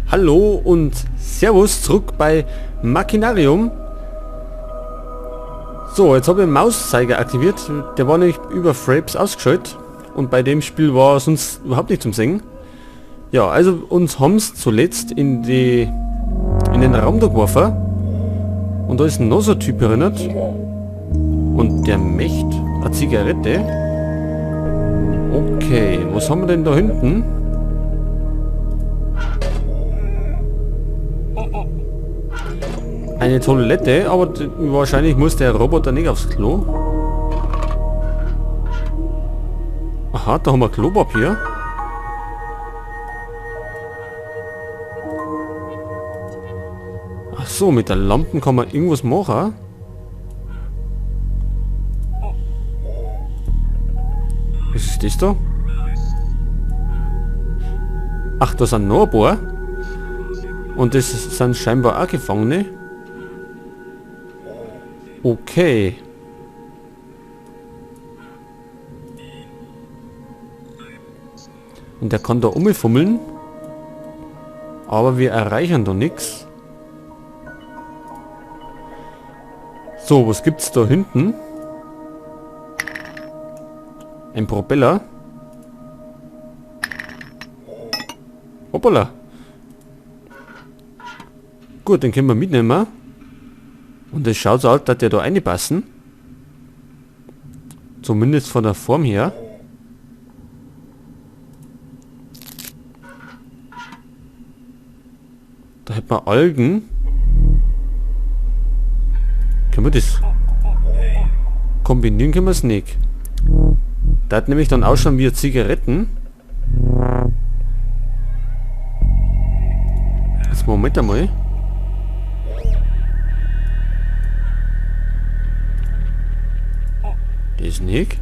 Hallo und Servus zurück bei Machinarium. So, jetzt habe ich den Mauszeiger aktiviert. Der war nämlich über Fraps ausgeschaltet. Und bei dem Spiel war sonst überhaupt nicht zum Singen. Ja, also uns haben's zuletzt in den Raum da geworfen. Und da ist noch so ein Typ erinnert. Und der möchte eine Zigarette. Okay, was haben wir denn da hinten? Eine Toilette, aber wahrscheinlich muss der Roboter nicht aufs Klo. Aha, da haben wir Klopapier. Ach so, mit der Lampe kann man irgendwas machen. Was ist das da? Ach, da sind noch ein paar. Und das sind scheinbar auch Gefangene. Okay. Und der kann da umfummeln. Aber wir erreichen da nichts. So, was gibt's da hinten? Ein Propeller. Hoppala. Gut, den können wir mitnehmen. Und es schaut so aus, dass der da reinpassen. Zumindest von der Form her. Da hätten wir Algen. Können wir das kombinieren? Können wir es nicht. Da hat nämlich dann ausschauen wie Zigaretten. Jetzt Moment einmal. Das nicht.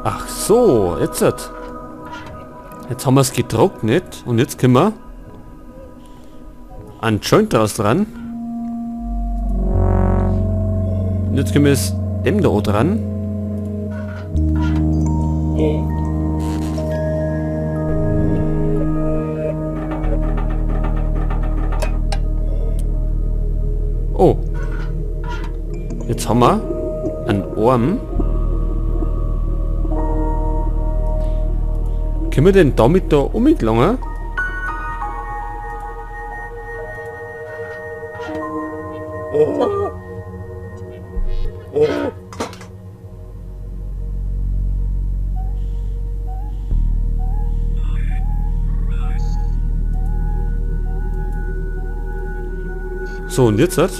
Ach so, jetzt hat. Jetzt haben wir es getrocknet und jetzt können wir einen Joint draus dran. Und jetzt können wir es dem da auch dran. Oh. Jetzt haben wir einen Arm. Können wir denn damit da umgelangen? So, und jetzt hat...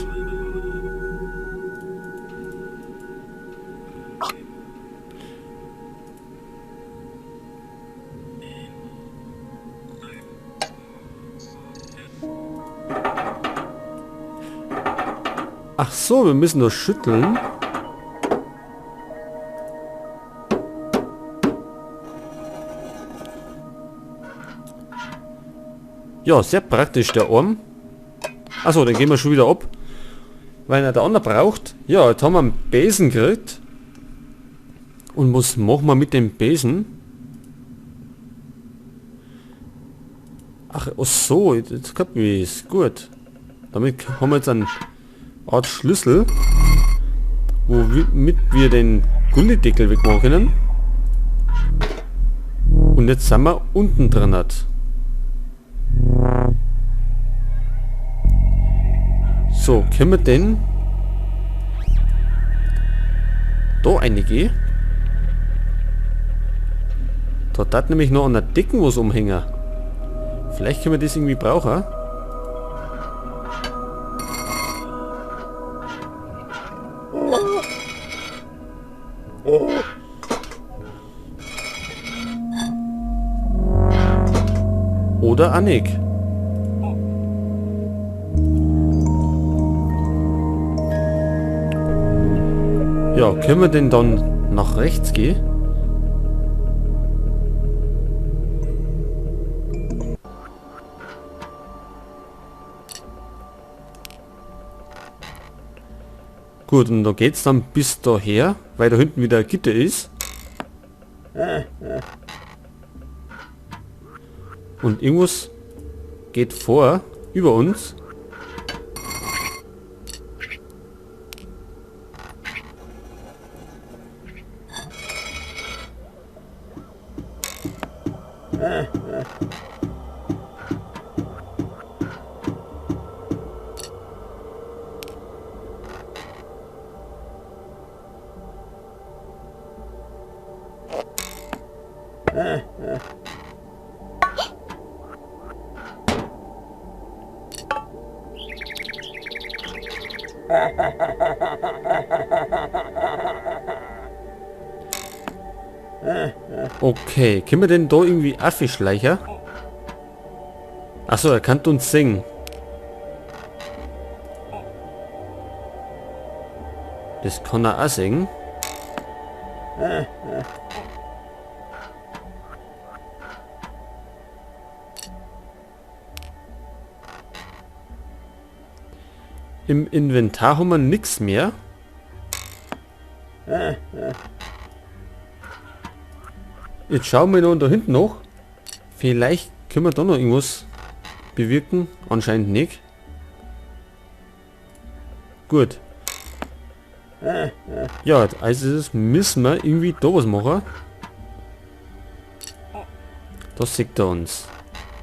Ach so, wir müssen das schütteln. Ja, sehr praktisch der Arm. Achso, den gehen wir schon wieder ab. Weil er der andere braucht. Ja, jetzt haben wir einen Besen gekriegt. Und was machen wir mit dem Besen? Ach, ach so, jetzt kommt mir's. Gut. Damit haben wir jetzt einen Art Schlüssel, womit wir den Gullideckel wegmachen können. Und jetzt sind wir unten drin. So, können wir denn da reingehen? Da hat nämlich noch an der Decken was umhängen. Vielleicht können wir das irgendwie brauchen. Oder auch nicht. Ja, können wir denn dann nach rechts gehen? Gut, und da geht's dann bis daher, weil da hinten wieder ein Gitter ist. Und irgendwas geht vor über uns. Okay, können wir denn da irgendwie Affischleicher? Achso, er kann uns singen. Das kann er auch singen. Im Inventar haben wir nichts mehr. Jetzt schauen wir noch da hinten noch. Vielleicht können wir da noch irgendwas bewirken. Anscheinend nicht. Gut. Ja, also das müssen wir irgendwie da was machen. Das sieht er uns.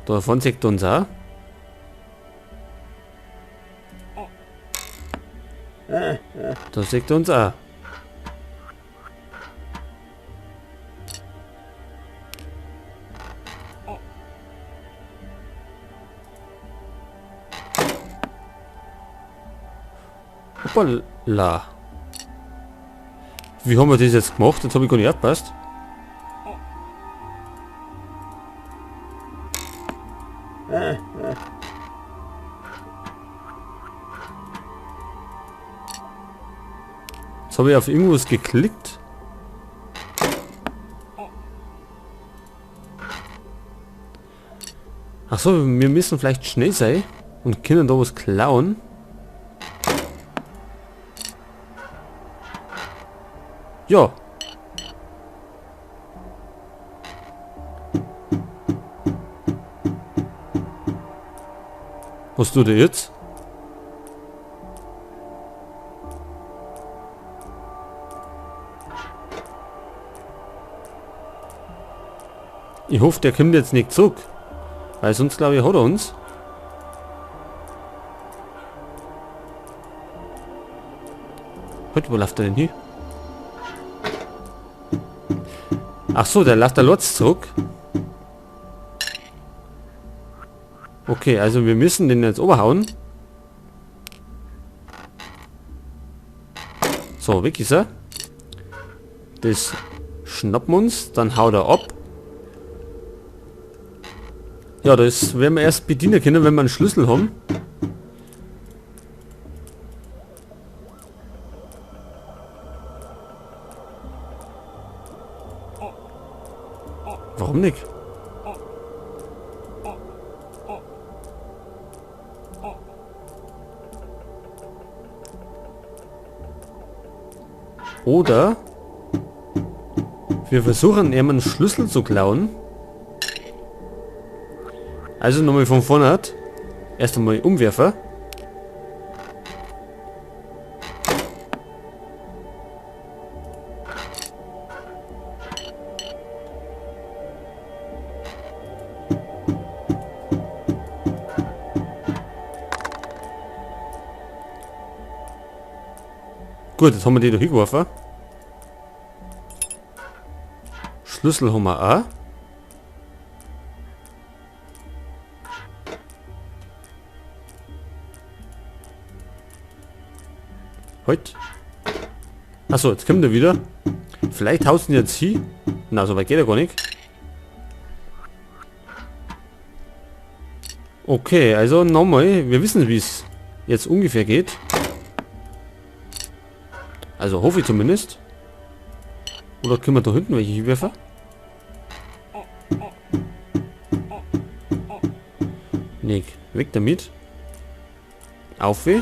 Davon sieht er uns auch. Das sieht er uns auch. Hoppala. Wie haben wir das jetzt gemacht? Jetzt habe ich gar nicht aufgepasst. Jetzt habe ich auf irgendwas geklickt. Ach so, wir müssen vielleicht schnell sein und können da was klauen. Ja. Was tut er jetzt? Ich hoffe, der kommt jetzt nicht zurück. Weil sonst, glaube ich, hat er uns. Heute, wo läuft er denn hin? Ach so, der läuft der Lotz zurück. Okay, also wir müssen den jetzt oberhauen. So, weg ist er. Das schnappen wir uns, dann haut er ab. Ja, das werden wir erst bedienen können, wenn wir einen Schlüssel haben. Warum nicht? Oder wir versuchen, ihm einen Schlüssel zu klauen. Also nochmal von vorne hat. Erst einmal umwerfen. Gut, jetzt haben wir die da hingeworfen. Schlüssel haben wir auch. Heute. Achso, jetzt kommt er wieder. Vielleicht haust du ihn jetzt hin. Na, so weit geht er gar nicht. Okay, also nochmal. Wir wissen, wie es jetzt ungefähr geht. Also hoffe ich zumindest. Oder können wir da hinten welche hinwerfen? Nee, weg damit. Auf weh.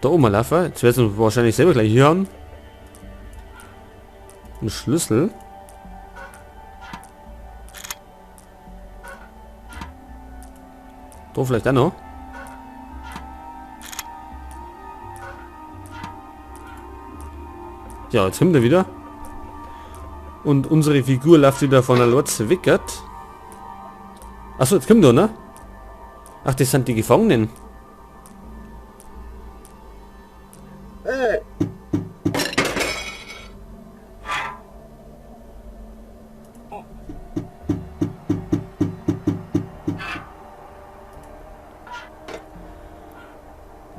Da oben mal laufen. Jetzt werden wir wahrscheinlich selber gleich hier haben. Ein Schlüssel. Da vielleicht auch noch. Ja, jetzt kommt er wieder. Und unsere Figur läuft wieder von der Lotz wickert. Achso, jetzt kommt er, ne? Ach, das sind die Gefangenen.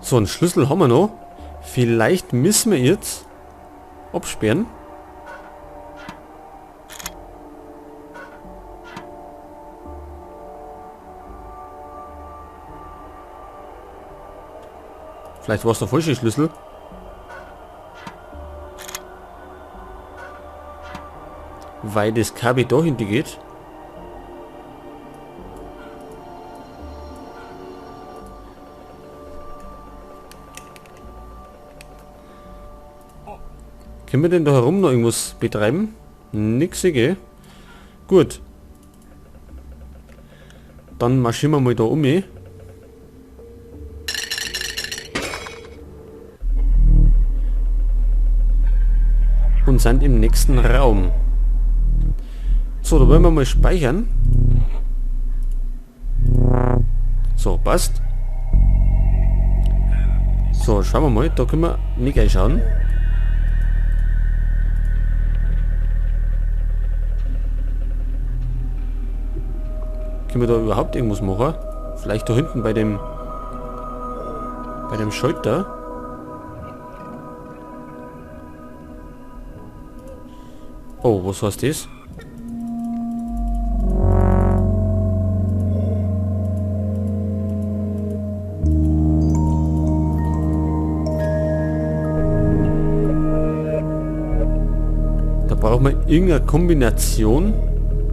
So, einen Schlüssel haben wir noch. Vielleicht müssen wir jetzt absperren. Vielleicht war es der falsche Schlüssel. Weil das Kabel da hinten geht. Können wir denn da herum noch irgendwas betreiben? Nix, gell? Gut. Dann marschieren wir mal da um. Und sind im nächsten Raum. So, da wollen wir mal speichern. So, passt. So, schauen wir mal. Da können wir nicht reinschauen. Können wir da überhaupt irgendwas machen? Vielleicht da hinten bei dem Schalter. Oh, was heißt das? Da brauchen wir irgendeine Kombination,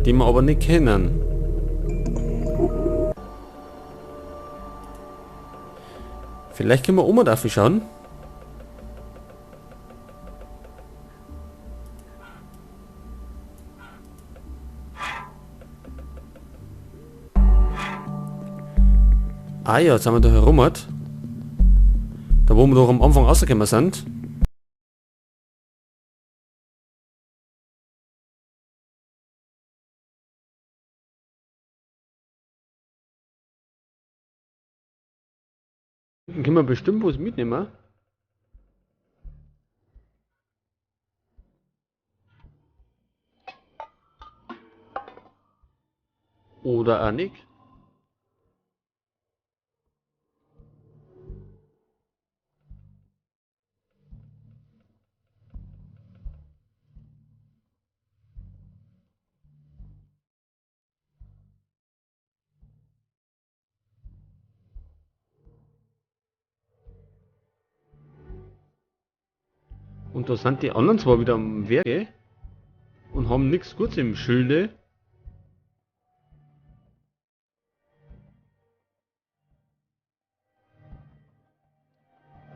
die wir aber nicht kennen. Vielleicht können wir oben dafür schauen. Ah ja, jetzt haben wir da herum. Da wo wir doch am Anfang rausgekommen sind. Dann können wir bestimmt was mitnehmen. Oder auch nicht. Und da sind die anderen zwar wieder am Werke und haben nichts Gutes im Schilde.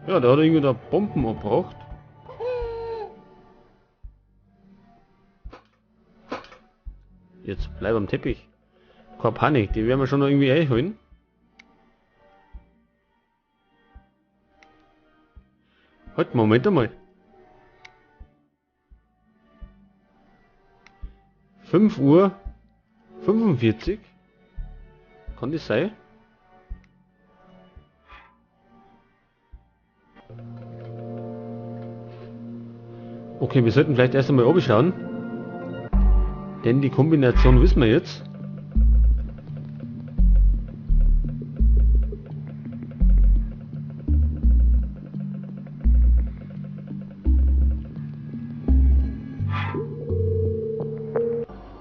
Ja, da hat er irgendwie da Bomben abgebracht. Jetzt bleib am Teppich. Keine Panik, die werden wir schon noch irgendwie einholen. Halt, Moment einmal. 5:45 Uhr. Kann das sein? Okay, wir sollten vielleicht erst einmal oben schauen. Denn die Kombination wissen wir jetzt.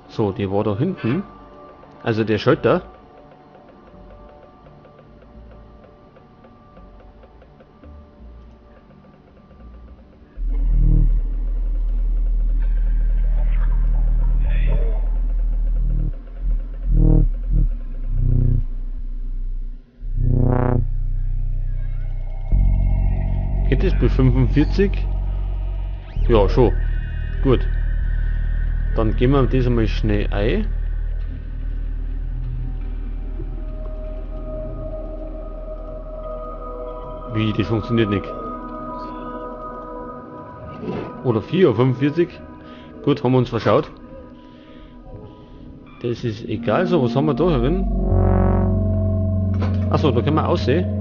So, die war da hinten. Also der Schalter. Geht es bis 45? Ja, schon. Gut. Dann gehen wir das einmal schnell ein. Wie, das funktioniert nicht. Oder 4:45 Uhr. Gut, haben wir uns verschaut. Das ist egal. So, was haben wir da herin? Achso, da können wir aussehen.